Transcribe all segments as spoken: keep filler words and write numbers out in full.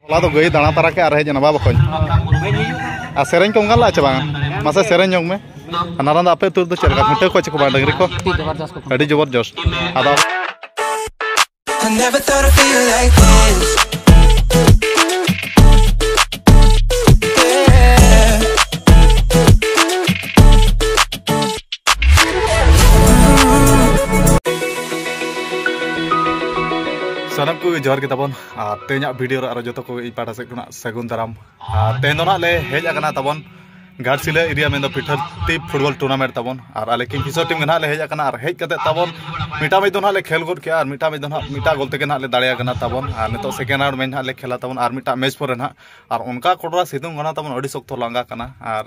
ᱦᱚᱞᱟ ᱫᱚ ᱜᱟᱹᱭ ᱫᱟᱬᱟ ᱛᱟᱨᱟ ᱠᱮᱫ ᱟᱨ ᱦᱮᱡ ᱮᱱᱟ ᱵᱟᱵᱟ ᱠᱷᱚᱱ᱾ ᱟᱨ ᱥᱮᱨᱮᱧ ᱠᱚ ᱚᱱᱠᱟ ᱞᱮᱫᱟ ᱪᱮ ᱵᱟᱝ? ᱢᱟᱥᱮ ᱥᱮᱨᱮᱧ ᱧᱚᱜ ᱢᱮ᱾ ᱟᱨ ᱱᱟᱨᱟᱱ ᱫᱚ ᱟᱯᱮ ᱟᱹᱛᱩ ᱨᱮᱫᱚ ᱪᱮᱫ ᱞᱮᱠᱟ ᱠᱷᱩᱱᱴᱟᱹᱣ ᱠᱚ ᱪᱮ ᱠᱚ ᱵᱟᱝ ᱰᱟᱹᱝᱨᱤ ᱠᱚ? ᱟᱹᱰᱤ ᱡᱚᱵᱚᱨᱫᱚᱥ ᱠᱚ ᱠᱷᱩᱱᱴᱟᱹᱣ᱾ ᱟᱹᱰᱤ ᱡᱚᱵᱚᱨ ᱡᱚᱥ᱾ ᱟᱫᱚ I never thought I'd feel like this. Yeah. ᱥᱟᱱᱟᱢ ᱠᱚᱜᱮ ᱡᱚᱦᱟᱨ ᱜᱮ ᱛᱟᱵᱚᱱ, ᱟᱨ ᱛᱮᱦᱮᱧᱟᱜ ᱵᱷᱤᱰᱤᱭᱳ ᱨᱮ ᱟᱨᱚ ᱡᱚᱛᱚ ᱠᱚᱜᱮ ᱤᱧ ᱯᱟᱦᱴᱟ ᱥᱮᱫ ᱠᱷᱚᱱᱟᱜ ᱥᱟᱹᱜᱩᱱ ᱫᱟᱨᱟᱢ᱾ ᱟᱨ ᱛᱮᱦᱮᱧ ᱫᱚ ᱱᱟᱦᱟᱜ ᱞᱮ ᱦᱮᱡ ᱟᱠᱟᱱᱟ ᱛᱟᱵᱚᱱ ᱜᱷᱟᱴᱥᱤᱞᱟᱹ ᱮᱨᱤᱭᱟ, ᱢᱮᱱᱫᱚ ᱯᱤᱴᱷᱟᱹ ᱴᱤᱯ ᱯᱷᱩᱴᱵᱚᱞ ᱴᱩᱨᱱᱟᱢᱮᱱᱴ ᱛᱟᱵᱚᱱ᱾ ᱟᱨ ᱟᱞᱮ ᱠᱤᱝ ᱯᱷᱤᱥᱟᱨ ᱴᱤᱢ ᱜᱮ ᱱᱟᱦᱟᱜ ᱞᱮ ᱦᱮᱡ ᱟᱠᱟᱱᱟ᱾ ᱟᱨ ᱦᱮᱡ ᱠᱟᱛᱮ ᱛᱟᱵᱚᱱ ᱢᱤᱫᱴᱟᱝ ᱢᱮᱪ ᱫᱚ ᱱᱟᱦᱟᱜ ᱞᱮ ᱠᱷᱮᱞ ᱜᱚᱫ ᱠᱮᱜᱼᱟ, ᱟᱨ ᱢᱤᱫᱴᱟᱝ ᱢᱮᱪ ᱫᱚ ᱱᱟᱦᱟᱜ ᱢᱤᱫᱴᱟᱝ ᱜᱳᱞ ᱛᱮᱜᱮ ᱱᱟᱦᱟᱜ ᱞᱮ ᱫᱟᱲᱮᱭᱟᱜ ᱠᱟᱱᱟ ᱛᱟᱵᱚᱱ᱾ ᱟᱨ ᱱᱤᱛᱚᱜ ᱥᱮᱠᱮᱱᱰ ᱨᱟᱣᱩᱱᱰ ᱢᱮᱪ ᱱᱟᱦᱟᱜ ᱞᱮ ᱠᱷᱮᱞᱟ ᱛᱟᱵᱚᱱ ᱟᱨ ᱢᱤᱫᱴᱟᱝ ᱢᱮᱪ ᱯᱚᱨᱮ ᱱᱟᱦᱟᱜ᱾ ᱟᱨ ᱚᱱᱠᱟ ᱠᱚᱰᱨᱟ ᱥᱤᱛᱩᱝ ᱠᱟᱱᱟ ᱛᱟᱵᱚᱱ, ᱟᱹᱰᱤ ᱥᱚᱠᱛᱚ ᱞᱟᱸᱜᱟ ᱠᱟᱱᱟ᱾ ᱟᱨ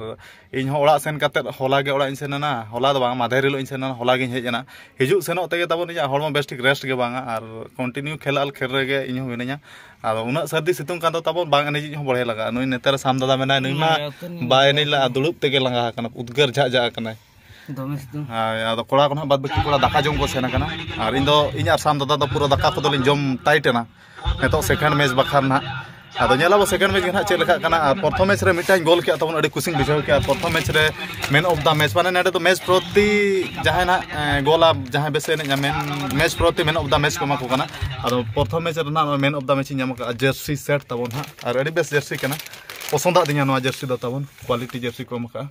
ᱤᱧ ᱦᱚᱸ ᱚᱲᱟᱜ ᱥᱮᱱ ᱠᱟᱛᱮ, ᱦᱚᱞᱟ ᱜᱮ ᱚᱲᱟᱜ ᱤᱧ ᱥᱮᱱ ᱮᱱᱟ, ᱦᱚᱞᱟ ᱫᱚ ᱵᱟᱝ, ᱢᱟᱫᱷᱮᱨ ᱦᱤᱞᱳᱜ ᱤᱧ ᱥᱮᱱ ᱮᱱᱟ, ᱦᱚᱞᱟ ᱜᱤᱧ ᱦᱮᱡ ᱮᱱᱟ᱾ ᱦᱤᱡᱩᱜ ᱥᱮᱱᱚᱜ ᱛᱮᱜᱮ ᱛᱟᱵᱚᱱ ᱤᱧᱟᱹᱜ ᱦᱚᱲᱢᱚ ᱵᱮᱥ ᱴᱷᱤᱠ ᱨᱮᱥᱴ ᱜᱮ ᱵᱟᱝᱟ, ᱟᱨ ᱠᱚᱱᱴᱤᱱᱤᱭᱩ ᱠᱷᱮᱞ ᱟᱨ ᱠᱷᱮᱞ ᱨᱮᱜᱮ ᱤᱧ ᱦᱚᱸ ᱢᱤᱱᱟᱹᱧᱟ᱾ ᱟᱫᱚ ᱩᱱᱟᱹᱜ ᱥᱟᱹᱨᱫᱤ ᱥᱤᱛᱩᱝ ᱠᱟᱱ ᱫᱚ ᱛᱟᱵᱚᱱ ᱵᱟᱝ ᱮᱱᱮᱡ ᱦᱚᱸ ᱵᱚᱲᱦᱮ ᱞᱟᱜᱟᱜᱼᱟ᱾ ᱱᱩᱭ ᱱᱮᱛᱟᱨ ᱥᱟᱢ ᱫᱟᱫᱟ ᱢᱮᱱᱟᱭ, ᱱᱩᱭ ᱢᱟ ᱦᱮᱸ, ᱩᱛᱟᱹᱨ ᱵᱟᱭ ᱮᱱᱮᱡ ᱞᱟᱜᱼᱟ, ᱫᱩᱲᱩᱵ ᱛᱮᱜᱮ ᱞᱟᱸᱜᱟ ᱟᱠᱟᱱᱟ, ᱩᱫᱽᱜᱟᱹᱨ ᱡᱷᱟᱜ ᱡᱷᱟᱜ ᱟᱠᱟᱱᱟᱭ᱾ ᱫᱚᱢᱮ ᱥᱤᱛᱩᱝ᱾ ᱦᱳᱭ, ᱟᱫᱚ ᱠᱚᱲᱟ ᱠᱚ ᱱᱟᱦᱟᱜ ᱵᱟᱫ ᱵᱟᱹᱠᱤ ᱠᱚᱲᱟ ᱫᱟᱠᱟ ᱡᱚᱢ ᱠᱚ ᱥᱮᱱ ᱟᱠᱟᱱᱟ᱾ ᱟᱨ ᱤᱧ ᱫᱚ, ᱤᱧ ᱟᱨ ᱥᱟᱢ ᱫᱟᱫᱟ ᱫᱚ ᱯᱩᱨᱟᱹ ᱫᱟᱠᱟ ᱠᱚᱫᱚᱞᱤᱧ ᱡᱚᱢ ᱴᱟᱭᱤᱴ ᱮᱱᱟ᱾ ᱱᱤᱛᱚᱜ ᱥᱮᱠᱮᱱᱰ ᱢᱮᱪ ᱵᱟᱠᱷᱨᱟ ᱱᱟᱦᱟᱜ᱾ ᱟᱫᱚ ᱧᱮᱞ ᱟᱵᱚ ᱥᱮᱠᱮᱱᱰ ᱢᱮᱪ ᱜᱮ ᱱᱟᱦᱟᱜ ᱪᱮᱫ ᱞᱮᱠᱟᱜ ᱠᱟᱱᱟ᱾ ᱟᱨ ᱯᱨᱚᱛᱷᱚᱢ ᱢᱮᱪ ᱨᱮ ᱢᱤᱫᱴᱟᱝ ᱜᱳᱞ ᱠᱮᱜᱼᱟ ᱛᱟᱵᱚᱱ, ᱟᱹᱰᱤ ᱠᱩᱥᱤᱧ ᱵᱩᱡᱷᱟᱹᱣ ᱠᱮᱜᱼᱟ᱾ ᱯᱨᱚᱛᱷᱚᱢ ᱢᱮᱪ ᱨᱮ ᱢᱮᱱ ᱚᱯᱷ ᱫᱟ ᱢᱮᱪ, ᱢᱟᱱᱮ ᱱᱚᱰᱮ ᱫᱚ ᱢᱮᱪ ᱯᱨᱚᱛᱤ ᱡᱟᱦᱟᱸᱭ ᱱᱟᱦᱟᱜ, ᱮᱸ, ᱜᱳᱞᱟ, ᱡᱟᱦᱟᱸᱭ ᱵᱮᱥ ᱮ ᱮᱱᱮᱡᱼᱟ, ᱢᱮᱱ, ᱢᱮᱪ ᱯᱨᱚᱛᱤ ᱢᱮᱱ ᱚᱯᱷ ᱫᱟ ᱢᱮᱪ ᱠᱚ ᱮᱢᱟ ᱠᱚ ᱠᱟᱱᱟ᱾ ᱟᱫᱚ ᱯᱨᱚᱛᱷᱚᱢ ᱢᱮᱪ ᱨᱮ ᱱᱟᱦᱟᱜ ᱢᱮᱱ ᱚᱯᱷ ᱫᱟ ᱢᱮᱪ ᱤᱧ ᱧᱟᱢ ᱟᱠᱟᱫᱼᱟ ᱡᱟᱹᱨᱥᱤ ᱥᱮᱴ ᱛᱟᱵᱚᱱ ᱦᱟᱸᱜ, ᱟᱨ ᱟᱹᱰᱤ ᱵᱮᱥ ᱡᱟᱹᱨᱥᱤ ᱠᱟᱱᱟ᱾ ᱯᱚᱥᱚᱱᱫᱟᱜ ᱫᱤᱧᱟ ᱱᱚᱣᱟ ᱡᱟᱹᱨᱥᱤ ᱫᱚ ᱛᱟᱵᱚᱱ, ᱠᱣᱟᱞᱤᱴᱤ ᱡᱟᱹᱨᱥᱤ ᱠᱚ ᱮᱢ ᱟᱠᱟᱫᱼᱟ᱾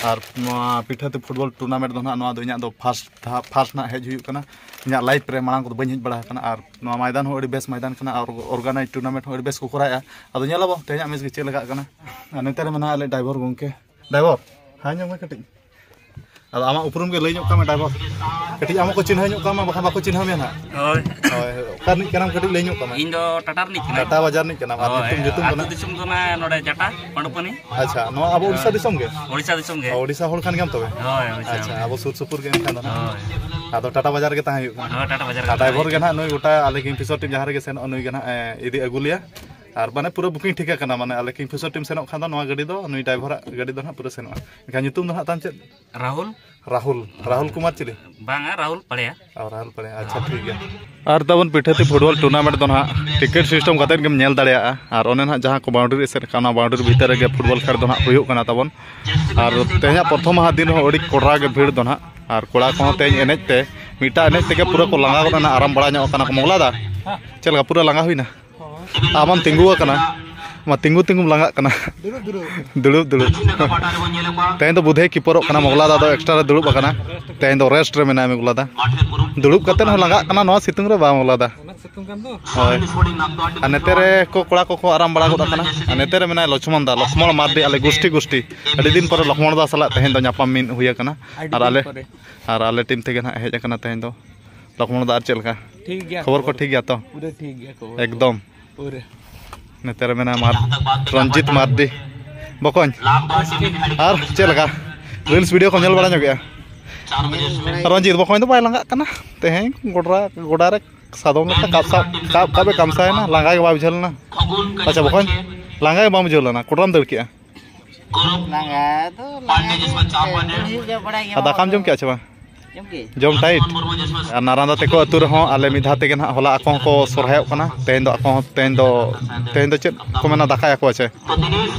ᱟᱨ ᱱᱚᱣᱟ ᱯᱤᱴᱷᱟᱹᱛᱤ ᱯᱷᱩᱴᱵᱚᱞ ᱴᱩᱨᱱᱟᱢᱮᱱᱴ ᱫᱚ ᱱᱟᱦᱟᱜ, ᱱᱚᱣᱟ ᱫᱚ ᱤᱧᱟᱹᱜ ᱫᱚ ᱯᱷᱟᱥᱴ ᱫᱷᱟ-, ᱯᱷᱟᱥᱴ ᱱᱟᱦᱟᱜ ᱦᱮᱡ ᱦᱩᱭᱩᱜ ᱠᱟᱱᱟ᱾ ᱤᱧᱟᱹᱜ ᱞᱟᱭᱤᱯᱷ ᱨᱮ ᱢᱟᱲᱟᱝ ᱠᱚᱫᱚ ᱵᱟᱹᱧ ᱦᱮᱡ ᱵᱟᱲᱟ ᱟᱠᱟᱱᱟ᱾ ᱟᱨ ᱱᱚᱣᱟ ᱢᱚᱭᱫᱟᱱ ᱦᱚᱸ ᱟᱹᱰᱤ ᱵᱮᱥ ᱢᱚᱭᱫᱟᱱ ᱠᱟᱱᱟ, ᱟᱨ ᱚᱨᱜᱟᱱᱟᱭᱤᱡᱽ ᱴᱩᱨᱱᱟᱢᱮᱱᱴ ᱦᱚᱸ ᱟᱹᱰᱤ ᱵᱮᱥ ᱠᱚ ᱠᱚᱨᱟᱣᱮᱫᱼᱟ᱾ ᱟᱫᱚ ᱧᱮᱞ ᱟᱵᱚ ᱛᱮᱦᱮᱧᱟᱜ ᱢᱮᱪ ᱜᱮ ᱪᱮᱫ ᱞᱮᱠᱟᱜ ᱠᱟᱱᱟ᱾ ᱟᱨ ᱱᱚᱛᱮ ᱨᱮ ᱢᱮᱱᱟᱜᱼᱟ ᱟᱞᱮ ᱰᱟᱭᱵᱷᱚᱨ ᱜᱚᱢᱠᱮ᱾ ᱰᱟᱭᱵᱷᱚᱨ, ᱦᱮᱸ, ᱧᱚᱜ ᱢᱮ ᱠᱟᱹᱴᱤᱡ᱾ ᱟᱫᱚ ᱟᱢᱟᱜ ᱩᱯᱨᱩᱢ ᱜᱮ ᱞᱟᱹᱭ ᱧᱚᱜ ᱠᱟᱜ ᱢᱮ ᱰᱟᱭᱵᱷᱚᱨ᱾ ᱠᱟᱹᱴᱤᱡ ᱟᱢ ᱦᱚᱸᱠᱚ ᱪᱤᱱᱦᱟᱹ ᱧᱚᱜ ᱠᱟᱜ ᱢᱟ, ᱵᱟᱠᱷᱟᱱ ᱵᱟᱠᱚ ᱪᱤᱱᱦᱟᱹ ᱢᱮᱭᱟ ᱱᱟᱦᱟᱜ᱾ ᱦᱳᱭ᱾ ᱦᱳᱭ, ᱦᱳᱭ᱾ ᱚᱠᱟ ᱨᱤᱱᱤᱡ ᱠᱟᱱᱟᱢ ᱠᱟᱹᱴᱤᱡ ᱞᱟᱹᱭ ᱧᱚᱜ ᱠᱟᱜ ᱢᱮ᱾ ᱤᱧ ᱫᱚ ᱴᱟᱴᱟ ᱨᱤᱱᱤᱡ ᱠᱟᱱᱟᱹᱧ᱾ ᱴᱟᱴᱟ ᱵᱟᱡᱟᱨ ᱨᱤᱱᱤᱡ ᱠᱟᱱᱟᱢ᱾ ᱟᱨ ᱦᱳᱭ᱾ ᱧᱩᱛᱩᱢ, ᱧᱩᱛᱩᱢ ᱫᱚ ᱟᱹᱛᱩ ᱱᱟᱦᱟᱜ? ᱫᱤᱥᱚᱢ ᱫᱚ ᱱᱟᱦᱟᱜ ᱱᱚᱰᱮ ᱡᱟᱴᱟ, ᱯᱟᱺᱰᱩᱯᱟᱹᱱᱤ᱾ ᱟᱪᱪᱷᱟ, ᱱᱚᱣᱟ ᱟᱵᱚ ᱳᱰᱤᱥᱟ ᱫᱤᱥᱚᱢ ᱜᱮ? ᱳᱰᱤᱥᱟ ᱫᱤᱥᱚᱢ ᱜᱮ᱾ ᱳᱰᱤᱥᱟ ᱦᱚᱲ ᱠᱟᱱ ᱜᱮᱭᱟᱢ ᱛᱚᱵᱮ? ᱦᱳᱭ, ᱳᱰᱤᱥᱟ ᱟᱪᱪᱷᱟ, ᱦᱚᱲ᱾ ᱟᱵᱚ ᱥᱩᱨ ᱥᱩᱯᱩᱨ ᱜᱮ ᱮᱱᱠᱷᱟᱱ ᱫᱚ ᱱᱟᱦᱟᱜ᱾ ᱦᱳᱭ᱾ ᱟᱫᱚ ᱴᱟᱴᱟ ᱵᱟᱡᱟᱨ ᱨᱮᱜᱮ ᱛᱟᱦᱮᱸ ᱦᱩᱭᱩᱜ ᱠᱟᱱᱟ? ᱦᱳᱭ, ᱴᱟᱴᱟ ᱵᱟᱡᱟᱨ ᱟᱨ ᱨᱮᱜᱮ ᱰᱟᱭᱵᱷᱚᱨ ᱛᱟᱦᱮᱸ ᱜᱮ ᱦᱩᱭᱩᱜ ᱱᱟᱦᱟᱜ ᱱᱩᱭ ᱜᱚᱴᱟ ᱟᱞᱮ ᱠᱤᱝ ᱯᱷᱤᱥᱟᱨ ᱴᱤᱢ ᱡᱟᱦᱟᱸ ᱨᱮᱜᱮ ᱥᱮᱱᱚᱜᱼᱟ, ᱱᱩᱭ ᱜᱮ ᱱᱟᱦᱟᱜ, ᱮ, ᱤᱫᱤ ᱟᱹᱜᱩ ᱞᱮᱭᱟ᱾ ᱟᱨ ᱢᱟᱱᱮ ᱯᱩᱨᱟᱹ ᱵᱩᱠᱤᱝ ᱴᱷᱤᱠ ᱟᱠᱟᱱᱟ, ᱢᱟᱱᱮ ᱟᱞᱮ ᱠᱤᱝ ᱯᱷᱤᱥᱟᱨ ᱴᱤᱢ ᱥᱮᱱᱚᱜ ᱠᱷᱟᱱ ᱫᱚ ᱱᱚᱣᱟ ᱜᱟᱹᱰᱤ ᱫᱚ, ᱱᱩᱭ ᱰᱟᱭᱵᱷᱚᱨᱟᱜ ᱜᱟᱹᱰᱤ ᱫᱚ ᱱᱟᱦᱟᱜ ᱯᱩᱨᱟᱹ ᱥᱮᱱᱚᱜᱼᱟ᱾ ᱮᱱᱠᱷᱟᱱ ᱧᱩᱛᱩᱢ ᱫᱚ ᱱᱟᱦᱟᱜ ᱛᱟᱢ ᱪᱮᱫ? ᱨᱟᱦᱩᱞ᱾ ᱨᱟᱦᱩᱞ, ᱨᱟᱦᱩᱞ ᱠᱩᱢᱟᱨ ᱪᱤᱞᱤ? ᱵᱟᱝᱟ, ᱨᱟᱦᱩᱞ ᱯᱟᱲᱮᱭᱟ᱾ ᱚ, ᱨᱟᱦᱩᱞ ᱯᱟᱲᱮᱭᱟ, ᱟᱪᱪᱷᱟ, ᱴᱷᱤᱠ ᱜᱮᱭᱟ᱾ ᱟᱨ ᱛᱟᱵᱚᱱ ᱯᱤᱴᱷᱟᱹᱛᱤ ᱯᱷᱩᱴᱵᱚᱞ ᱴᱩᱨᱱᱟᱢᱮᱱᱴ ᱫᱚ ᱱᱟᱦᱟᱜ ᱴᱤᱠᱤᱴ ᱥᱤᱥᱴᱮᱢ ᱠᱟᱛᱮᱫ ᱜᱮᱢ ᱧᱮᱞ ᱫᱟᱲᱮᱭᱟᱜᱼᱟ᱾ ᱟᱨ ᱚᱱᱮ ᱱᱟᱦᱟᱜ ᱡᱟᱦᱟᱸ ᱠᱚ ᱵᱟᱣᱩᱱᱰᱟᱨᱤ ᱮᱥᱮᱫ ᱟᱠᱟᱫ, ᱚᱱᱟ ᱵᱟᱣᱩᱱᱰᱟᱨᱤ ᱵᱷᱤᱛᱟᱹᱨ ᱨᱮᱜᱮ ᱯᱷᱩᱴᱵᱚᱞ ᱠᱷᱮᱞ ᱫᱚ ᱱᱟᱦᱟᱜ ᱦᱩᱭᱩᱜ ᱠᱟᱱᱟ ᱛᱟᱵᱚᱱ᱾ ᱟᱨ ᱛᱮᱦᱮᱧᱟᱜ ᱯᱨᱚᱛᱷᱚᱢ ᱢᱟᱦᱟ ᱫᱤᱱ ᱦᱚᱸ ᱟᱹᱰᱤ ᱠᱚᱰᱨᱟ ᱜᱮ ᱵᱷᱤᱲ ᱫᱚ ᱱᱟᱦᱟᱜ᱾ ᱟᱨ ᱠᱚᱲᱟ ᱠᱚᱦᱚᱸ ᱛᱮᱦᱮᱧ ᱮᱱᱮᱡ ᱛᱮ, ᱢᱤᱫᱴᱟᱝ ᱮᱱᱮᱡ ᱛᱮᱜᱮ ᱯᱩᱨᱟᱹ ᱠᱚ ᱞᱟᱸᱜᱟ ᱜᱚᱫ ᱮᱱᱟ, ᱟᱨᱟᱢ ᱵᱟᱲᱟ ᱧᱚᱜ ᱠᱟᱱᱟ ᱠᱚ᱾ ᱢᱚᱜᱽᱞᱟ ᱫᱟ, ᱪᱮᱫ ᱞᱮᱠᱟ, ᱯᱩᱨᱟᱹ ᱞᱟᱸᱜᱟ ᱦᱩᱭᱱᱟ? ᱟᱢᱮᱢ ᱛᱤᱸᱜᱩ ᱟᱠᱟᱱᱟ, ᱢᱟ ᱛᱤᱸᱜᱩ ᱛᱤᱸᱜᱩᱢ ᱞᱟᱸᱜᱟᱜ ᱠᱟᱱᱟ᱾ ᱫᱩᱲᱩᱵ ᱫᱩᱲᱩᱵ᱾ ᱛᱮᱦᱮᱧ ᱫᱚ ᱵᱩᱫᱷᱮᱭ ᱠᱤᱯᱚᱨᱚᱜ ᱠᱟᱱᱟ, ᱢᱚᱜᱽᱞᱟ ᱫᱟ ᱫᱚ ᱮᱠᱥᱴᱨᱟ ᱨᱮ ᱫᱩᱲᱩᱵ ᱟᱠᱟᱱᱟ᱾ ᱛᱮᱦᱮᱧ ᱫᱚ ᱨᱮᱥᱴ ᱨᱮ ᱢᱮᱱᱟᱭᱟ ᱢᱚᱜᱽᱞᱟ ᱫᱟ᱾ ᱫᱩᱲᱩᱵ ᱠᱟᱛᱮᱫ ᱦᱚᱸ ᱞᱟᱸᱜᱟᱜ ᱠᱟᱱᱟ ᱱᱚᱣᱟ ᱥᱤᱛᱩᱝ ᱨᱮ, ᱵᱟᱝ ᱢᱚᱜᱽᱞᱟ ᱫᱟ? ᱦᱳᱭ᱾ ᱟᱨ ᱱᱚᱛᱮ ᱨᱮ ᱠᱚ ᱠᱚᱲᱟ ᱠᱚᱠᱚ ᱟᱨᱟᱢ ᱵᱟᱲᱟ ᱜᱚᱫ ᱟᱠᱟᱱᱟ᱾ ᱟᱨ ᱱᱚᱛᱮ ᱨᱮ ᱢᱮᱱᱟᱭᱟ ᱞᱚᱪᱷᱢᱚᱱ ᱫᱟ, ᱞᱚᱠᱷᱢᱚᱬ ᱢᱟᱨᱰᱤ, ᱟᱞᱮ ᱜᱩᱥᱴᱤ ᱜᱩᱥᱴᱤ᱾ ᱟᱹᱰᱤ ᱫᱤᱱ ᱯᱚᱨᱮ ᱞᱚᱠᱷᱢᱚᱬ ᱫᱟ ᱥᱟᱞᱟᱜ ᱛᱮᱦᱮᱧ ᱫᱚ ᱧᱟᱯᱟᱢ ᱢᱤᱫ ᱦᱩᱭ ᱟᱠᱟᱱᱟ᱾ ᱟᱹᱰᱤ ᱟᱨ ᱫᱤᱱ ᱟᱞᱮ ᱯᱚᱨᱮ᱾ ᱟᱨ ᱟᱞᱮ ᱴᱤᱢ ᱛᱮᱜᱮ ᱱᱟᱦᱟᱜ ᱦᱮᱡ ᱟᱠᱟᱱᱟ ᱛᱮᱦᱮᱧ ᱫᱚ᱾ ᱞᱚᱠᱷᱢᱚᱬ ᱫᱟ, ᱟᱨ ᱪᱮᱫ ᱞᱮᱠᱟ? ᱴᱷᱤᱠ ᱜᱮᱭᱟ ᱠᱷᱚᱵᱚᱨ ᱠᱚ ᱠᱷᱚᱵᱚᱨ᱾ ᱴᱷᱤᱠ ᱜᱮᱭᱟ ᱛᱚ? ᱯᱩᱨᱟᱹ ᱴᱷᱤᱠ ᱜᱮᱭᱟ ᱠᱷᱚᱵᱚᱨ᱾ ᱮᱠᱫᱚᱢ᱾ ᱯᱩᱨᱟᱹ᱾ ᱱᱚᱛᱮ ᱨᱮ ᱢᱮᱱᱟᱭᱟ ᱢᱟᱨ-, ᱨᱚᱧᱡᱤᱛ ᱢᱟᱨᱰᱤ᱾ ᱵᱚᱠᱚᱧ, ᱟᱨ ᱪᱮᱫ ᱞᱮᱠᱟ? ᱨᱤᱞᱥ ᱵᱷᱤᱰᱤᱭᱳ ᱠᱚᱢ ᱧᱮᱞ ᱵᱟᱲᱟ ᱧᱚᱜᱮᱜᱼᱟ? ᱧᱮᱞ ᱵᱟᱲᱟᱭ᱾ ᱨᱚᱧᱡᱤᱛ ᱵᱚᱠᱚᱧ ᱫᱚ ᱵᱟᱭ ᱞᱟᱸᱜᱟᱜ ᱠᱟᱱᱟ᱾ ᱛᱮᱦᱮᱧ ᱜᱚᱰᱨᱟ-, ᱜᱚᱰᱟ ᱨᱮ ᱥᱟᱫᱚᱢ ᱞᱮᱠᱟ ᱠᱟᱵ ᱥᱟᱵ, ᱠᱟᱵ ᱠᱟᱵ ᱮ ᱠᱟᱢᱥᱟᱭᱮᱱᱟ, ᱞᱟᱸᱜᱟ ᱜᱮ ᱵᱟᱭ ᱵᱩᱡᱷᱟᱹᱣ ᱞᱮᱱᱟ᱾ ᱟᱪᱪᱷᱟ ᱵᱚᱠᱚᱧ, ᱞᱟᱸᱜᱟ ᱜᱮ ᱵᱟᱢ ᱵᱩᱡᱷᱟᱹᱣ ᱞᱮᱱᱟ, ᱠᱚᱰᱨᱟᱢ ᱫᱟᱹᱲ ᱠᱮᱜᱼᱟ? ᱞᱟᱸᱜᱟ ᱫᱚ ᱞᱟᱸᱜᱟ ᱜᱮ, ᱦᱩᱭᱩᱜ ᱜᱮ, ᱵᱟᱲᱟᱭ ᱜᱮᱭᱟ᱾ ᱟᱨ ᱫᱟᱠᱟᱢ ᱡᱚᱢ ᱠᱮᱜᱼᱟ ᱪᱮ ᱵᱟᱝ? ᱡᱚᱢ ᱠᱮᱜᱼᱟᱹᱧ᱾ ᱡᱚᱢ ᱴᱟᱭᱤᱴ᱾ ᱟᱨ ᱱᱟᱨᱟᱱᱫᱟ ᱛᱮᱠᱚ ᱟᱹᱛᱩ ᱨᱮᱦᱚᱸ ᱟᱞᱮ ᱢᱤᱫ ᱫᱷᱟᱣ ᱛᱮᱜᱮ ᱱᱟᱦᱟᱜ, ᱦᱚᱞᱟ ᱟᱠᱚ ᱦᱚᱸᱠᱚ ᱥᱚᱨᱦᱟᱭᱚᱜ ᱠᱟᱱᱟ᱾ ᱛᱮᱦᱮᱧ ᱫᱚ ᱟᱠᱚ ᱦᱚᱸ, ᱛᱮᱦᱮᱧ ᱫᱚ, ᱛᱮᱦᱮᱧ ᱫᱚ ᱪᱮᱫ ᱠᱚ ᱢᱮᱱᱟ, ᱫᱟᱠᱟᱭᱟᱠᱚ ᱪᱮ?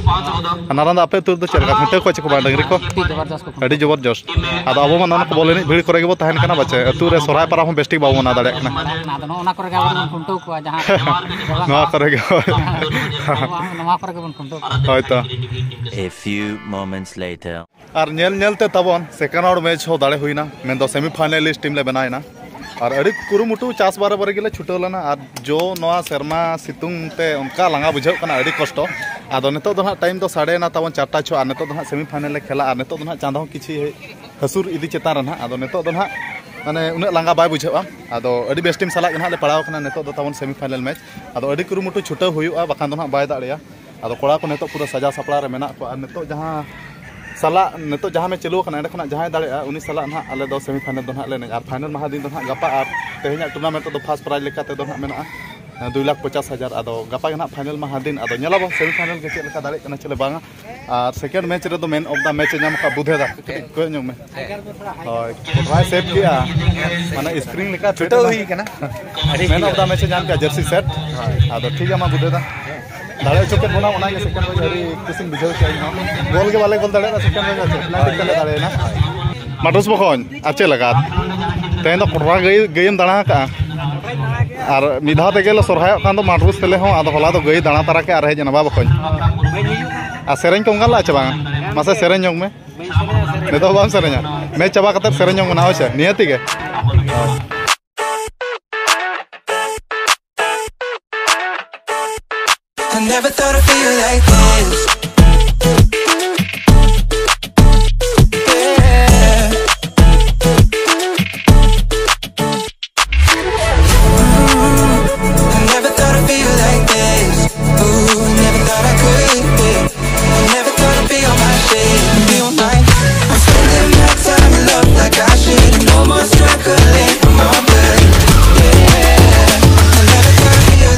ᱟᱨ ᱱᱟᱨᱟᱱᱫᱟ ᱟᱯᱮ ᱟᱹᱛᱩ ᱨᱮᱫᱚ ᱪᱮᱫ ᱞᱮᱠᱟ, ᱠᱷᱩᱱᱴᱟᱹᱣ ᱠᱚᱣᱟ ᱪᱮ ᱠᱚ ᱵᱟᱝ ᱰᱟᱹᱝᱨᱤ ᱠᱚ? ᱟᱹᱰᱤ ᱡᱚᱵᱚᱨᱡᱚᱥᱛ ᱠᱚ ᱟᱹᱰᱤ ᱡᱚᱵᱚᱨᱡᱚᱥᱛ᱾ ᱟᱫᱚ ᱟᱵᱚ ᱢᱟ ᱱᱚᱣᱟ ᱠᱚ ᱵᱚᱞ ᱮᱱᱮᱡ ᱵᱷᱤᱲ ᱠᱚᱨᱮ ᱜᱮᱵᱚ ᱛᱟᱦᱮᱱ ᱠᱟᱱᱟ ᱯᱟᱪᱮ, ᱟᱹᱛᱩ ᱨᱮ ᱥᱚᱨᱦᱟᱭ ᱯᱟᱨᱟᱵᱽ ᱦᱚᱸ ᱵᱮᱥ ᱴᱷᱤᱠ ᱵᱟᱵᱚ ᱢᱟᱱᱟᱣ ᱫᱟᱲᱮᱭᱟᱜ ᱠᱟᱱᱟ᱾ ᱟᱫᱚ ᱱᱚᱜᱼᱚ ᱱᱟ ᱠᱚᱨᱮ ᱜᱮ ᱟᱵᱚ ᱫᱚᱵᱚᱱ ᱠᱷᱩᱱᱴᱟᱹᱣ ᱠᱚᱣᱟ, ᱡᱟᱦᱟᱸ ᱱᱚᱣᱟ ᱠᱚᱨᱮ ᱜᱮ᱾ ᱟᱵᱚ ᱱᱚᱣᱟ ᱠᱚᱨᱮ ᱜᱮᱵᱚᱱ ᱠᱷᱩᱱᱴᱟᱹᱣ ᱠᱚᱣᱟ᱾ ᱦᱳᱭ ᱛᱚ᱾ A few moments later. ᱟᱨ ᱧᱮᱞ ᱧᱮᱞ ᱛᱮ ᱛᱟᱵᱚᱱ ᱥᱮᱠᱮᱱᱰ ᱨᱟᱣᱩᱱᱰ ᱢᱮᱪ ᱦᱚᱸ ᱫᱟᱲᱮ ᱦᱩᱭᱱᱟ, ᱢᱮᱱᱫᱚ ᱥᱮᱢᱤ ᱯᱷᱟᱭᱱᱟᱞᱤᱥᱴ ᱴᱤᱢ ᱞᱮ ᱵᱮᱱᱟᱣ ᱮᱱᱟ᱾ ᱟᱨ ᱟᱹᱰᱤ ᱠᱩᱨᱩᱢᱩᱴᱩ ᱪᱟᱥ ᱵᱟᱨᱮ ᱵᱟᱨᱮ ᱜᱮᱞᱮ ᱪᱷᱩᱴᱟᱹᱣ ᱞᱮᱱᱟ᱾ ᱟᱨ ᱡᱚ ᱱᱚᱣᱟ ᱥᱮᱨᱢᱟ ᱥᱤᱛᱩᱝ ᱛᱮ ᱚᱱᱠᱟ ᱞᱟᱸᱜᱟ ᱵᱩᱡᱷᱟᱹᱜ ᱠᱟᱱᱟ, ᱟᱹᱰᱤ ᱠᱚᱥᱴᱚ᱾ ᱟᱫᱚ ᱱᱤᱛᱚᱜ ᱫᱚ ᱱᱟᱦᱟᱜ ᱴᱟᱭᱤᱢ ᱫᱚ ᱥᱟᱰᱮᱭᱮᱱᱟ ᱛᱟᱵᱚᱱ ᱪᱟᱨᱴᱟ ᱪᱷᱚ, ᱟᱨ ᱱᱤᱛᱚᱜ ᱫᱚ ᱱᱟᱦᱟᱜ ᱥᱮᱢᱤ ᱯᱷᱟᱭᱱᱟᱞ ᱞᱮ ᱠᱷᱮᱞᱟ᱾ ᱟᱨ ᱱᱤᱛᱚᱜ ᱫᱚ ᱱᱟᱦᱟᱜ ᱪᱟᱸᱫᱚ ᱦᱚᱸ ᱠᱤᱪᱷᱤ ᱦᱟᱹᱥᱩᱨ ᱤᱫᱤ ᱪᱮᱛᱟᱱ ᱨᱮ ᱱᱟᱦᱟᱜ, ᱟᱫᱚ ᱱᱤᱛᱚᱜ ᱫᱚ ᱱᱟᱦᱟᱜ ᱢᱟᱱᱮ ᱩᱱᱟᱹᱜ ᱞᱟᱸᱜᱟ ᱵᱟᱭ ᱵᱩᱡᱷᱟᱹᱜᱼᱟ᱾ ᱟᱫᱚ ᱟᱹᱰᱤ ᱵᱮᱥ ᱴᱤᱢ ᱥᱟᱞᱟᱜ ᱜᱮ ᱱᱟᱦᱟᱜ ᱞᱮ ᱯᱟᱲᱟᱣ ᱠᱟᱱᱟ ᱱᱤᱛᱚᱜ ᱫᱚ ᱛᱟᱵᱚᱱ ᱥᱮᱢᱤ ᱯᱷᱟᱭᱱᱟᱞ ᱢᱮᱪ᱾ ᱟᱫᱚ ᱟᱹᱰᱤ ᱠᱩᱨᱩᱢᱩᱴᱩ ᱪᱷᱩᱴᱟᱹᱣ ᱦᱩᱭᱩᱜᱼᱟ, ᱵᱟᱠᱷᱟᱱ ᱫᱚ ᱱᱟᱦᱟᱜ ᱵᱟᱭ ᱫᱟᱲᱮᱭᱟᱜᱼᱟ᱾ ᱟᱫᱚ ᱠᱚᱲᱟ ᱠᱚ ᱱᱤᱛᱚᱜ ᱯᱩᱨᱟᱹ ᱥᱟᱡᱟᱣ ᱥᱟᱯᱲᱟᱣ ᱨᱮ ᱢᱮᱱᱟᱜ ᱠᱚᱣᱟ᱾ ᱟᱨ ᱱᱤᱛᱚᱜ ᱡᱟᱦᱟᱸ ᱥᱟᱞᱟᱜ, ᱱᱤᱛᱚᱜ ᱡᱟᱦᱟᱸ ᱢᱮᱪ ᱪᱟᱹᱞᱩ ᱟᱠᱟᱱᱟ, ᱮᱸᱰᱮ ᱠᱷᱚᱱᱟᱜ ᱡᱟᱦᱟᱸᱭ ᱫᱟᱲᱮᱭᱟᱜᱼᱟ, ᱩᱱᱤ ᱥᱟᱞᱟᱜ ᱱᱟᱦᱟᱜ ᱟᱞᱮ ᱫᱚ ᱥᱮᱢᱤ ᱯᱷᱟᱭᱱᱟᱞ ᱫᱚ ᱱᱟᱦᱟᱜ ᱞᱮ ᱮᱱᱮᱡᱼᱟ᱾ ᱟᱨ ᱯᱷᱟᱭᱱᱟᱞ ᱢᱟᱦᱟ ᱫᱤᱱ ᱫᱚ ᱱᱟᱦᱟᱜ ᱜᱟᱯᱟ, ᱟᱨ ᱛᱮᱦᱮᱧᱟᱜ ᱴᱩᱨᱱᱟᱢᱮᱱᱴ ᱨᱮᱫᱚ ᱯᱷᱟᱥᱴ ᱯᱨᱟᱭᱤᱡᱽ ᱞᱮᱠᱟᱛᱮ ᱫᱚ ᱱᱟᱦᱟᱜ ᱢᱮᱱᱟᱜᱼᱟ ᱫᱩᱭ ᱞᱟᱠᱷ ᱯᱚᱪᱟᱥ ᱦᱟᱡᱟᱨ᱾ ᱟᱫᱚ ᱜᱟᱯᱟ ᱜᱮ ᱱᱟᱦᱟᱜ ᱯᱷᱟᱭᱱᱟᱞ ᱢᱟᱦᱟ ᱫᱤᱱ, ᱟᱫᱚ ᱧᱮᱞᱟᱵᱚᱱ ᱥᱮᱢᱤ ᱯᱷᱟᱭᱱᱟᱞ ᱜᱮ ᱪᱮᱫ ᱞᱮᱠᱟ ᱫᱟᱲᱮᱜ ᱠᱟᱱᱟ, ᱪᱮᱫ ᱞᱮ ᱵᱟᱝᱟ᱾ ᱟᱨ second match ᱨᱮᱫᱚ man of the match ᱮ ᱧᱟᱢ ᱟᱠᱟᱫ ᱵᱩᱫᱷᱮ ᱫᱟ᱾ ᱠᱟᱹᱴᱤᱡ ᱠᱚᱭᱚᱜ ᱧᱚᱜ ᱢᱮ᱾ ᱦᱳᱭ, ᱠᱚᱲᱟᱭ save ᱠᱮᱜᱼᱟ᱾ ᱢᱟᱱᱮ screen ᱞᱮᱠᱟ ᱪᱷᱩᱴᱟᱹᱣ ᱦᱩᱭ ᱠᱟᱱᱟ᱾ Man of the match ᱮ ᱧᱟᱢ ᱠᱮᱜᱼᱟ jersey set᱾ ᱟᱫᱚ ᱴᱷᱤᱠ ᱜᱮᱭᱟ, ᱢᱟ ᱵᱩᱫᱷᱮ ᱫᱟ᱾ ᱫᱟᱲᱮ ᱦᱚᱪᱚ ᱠᱮᱫ ᱵᱚᱱᱟ, ᱚᱱᱟᱜᱮ second match ᱟᱹᱰᱤ ᱠᱩᱥᱤᱧ ᱵᱩᱡᱷᱟᱹᱣ ᱠᱮᱜᱼᱟ ᱤᱧ ᱦᱚᱸ᱾ ᱜᱳᱞ ᱜᱮ ᱵᱟᱞᱮ ᱜᱳᱞ ᱫᱟᱲᱮᱭᱟᱫᱟ, second match ᱟᱨ ᱪᱮᱫ, penalty ᱛᱮᱞᱮ ᱫᱟᱲᱮᱭᱮᱱᱟ᱾ ᱢᱟᱴᱩᱥ ᱵᱚᱠᱚᱧ, ᱟᱨ ᱪᱮᱫ ᱞᱮᱠᱟ? ᱛᱮᱦᱮᱧ ᱫᱚ ᱠᱚᱴᱨᱟ ᱜᱟᱹᱭ, ᱜᱟᱹᱭᱮᱢ ᱫᱟᱬᱟ ᱟᱠᱟᱜᱼᱟ? ᱟᱨ ᱢᱤᱫ ᱫᱷᱟᱣ ᱛᱮᱜᱮ ᱞᱮ ᱥᱚᱨᱦᱟᱭᱚᱜ ᱠᱟᱱ ᱫᱚ ᱢᱟᱴᱩᱥ ᱛᱮᱞᱮ ᱦᱚᱸ, ᱟᱫᱚ ᱦᱚᱞᱟ ᱫᱚ ᱜᱟᱹᱭ ᱫᱟᱬᱟ ᱛᱟᱨᱟ ᱠᱮᱜᱼᱟ ᱟᱨ ᱦᱮᱡ ᱮᱱᱟ, ᱵᱟ ᱵᱚᱠᱚᱧ? ᱟᱨ ᱥᱮᱨᱮᱧ ᱠᱚᱢ ᱜᱟᱱ ᱞᱟᱜᱼᱟ ᱪᱮ ᱵᱟᱝ? ᱢᱟᱥᱮ ᱥᱮᱨᱮᱧ ᱧᱚᱜ ᱢᱮ᱾ ᱱᱤᱛᱚᱜ ᱵᱟᱢ ᱥᱮᱨᱮᱧᱟ? ᱢᱮᱪ ᱪᱟᱵᱟ ᱠᱟᱛᱮ ᱥᱮᱨᱮᱧ ᱧᱚᱜ ᱢᱮ ᱱᱟ, ᱦᱳᱭ ᱥᱮ? ᱱᱤᱭᱟᱹ ᱛᱮᱜᱮ᱾ I never thought I'd feel like this. Yeah. I never thought I'd feel like this. Ooh, never thought I could be. I never thought I'd be on my shit. Be on my. I'm spending my time in love like I should. No more struggling, I'm all good. Yeah. I never thought I'd feel.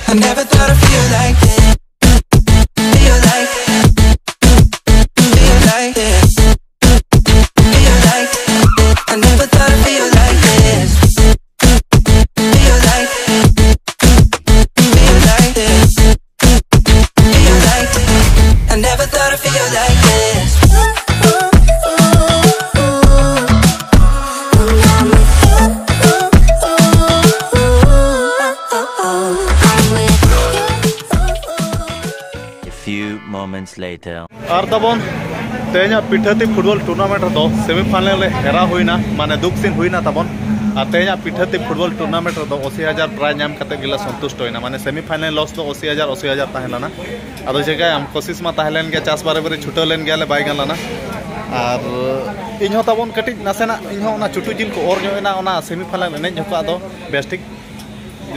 I never thought I'd feel like this. Feel like. Feel like this. Feel like. I never thought I'd feel like this. Feel like. Feel like this. Feel like. I never thought I'd feel like this. A few moments later. ᱟᱨ ᱛᱟᱵᱚᱱ ᱛᱮᱦᱮᱧᱟᱜ ᱯᱤᱴᱷᱟᱹᱛᱤ football tournament ᱨᱮᱫᱚ semi final ᱨᱮ ᱦᱮᱨᱟ ᱦᱩᱭᱱᱟ, ᱢᱟᱱᱮ ᱫᱩᱠ ᱥᱤᱱ ᱦᱩᱭᱱᱟ ᱛᱟᱵᱚᱱ᱾ ᱟᱨ ᱛᱮᱦᱮᱧᱟᱜ ᱯᱤᱴᱷᱟᱹᱛᱤ football tournament ᱨᱮᱫᱚ ᱟᱥᱤ ᱦᱟᱡᱟᱨ prize ᱧᱟᱢ ᱠᱟᱛᱮ ᱜᱮᱞᱮ ᱥᱚᱱᱛᱩᱥᱴᱚᱭᱮᱱᱟ, ᱢᱟᱱᱮ semi final loss ᱫᱚ ᱟᱥᱤ ᱦᱟᱡᱟᱨ, ᱟᱥᱤ ᱦᱟᱡᱟᱨ ᱛᱟᱦᱮᱸ ᱞᱮᱱᱟ᱾ ᱟᱫᱚ ᱪᱮᱠᱟᱭᱟᱢ, ᱠᱳᱥᱤᱥ ᱢᱟ ᱛᱟᱦᱮᱸ ᱞᱮᱱ ᱜᱮᱭᱟ, ᱪᱟᱥ ᱵᱟᱨᱮ ᱵᱟᱨᱮ ᱪᱷᱩᱴᱟᱹᱣ ᱞᱮᱱ ᱜᱮᱭᱟᱞᱮ, ᱵᱟᱭ ᱜᱟᱱ ᱞᱮᱱᱟ᱾ ᱟᱨ ᱤᱧ ᱦᱚᱸ ᱛᱟᱵᱚᱱ ᱠᱟᱹᱴᱤᱡ ᱱᱟᱥᱮᱱᱟᱜ, ᱤᱧ ᱦᱚᱸ ᱚᱱᱟ ᱪᱩᱴᱩ ᱡᱤᱞ ᱠᱚ ᱚᱨ ᱧᱚᱜ ᱮᱱᱟ ᱚᱱᱟ semi final ᱮᱱᱮᱡ ᱡᱚᱠᱷᱚᱱ᱾ ᱟᱫᱚ ᱵᱮᱥ ᱴᱷᱤᱠ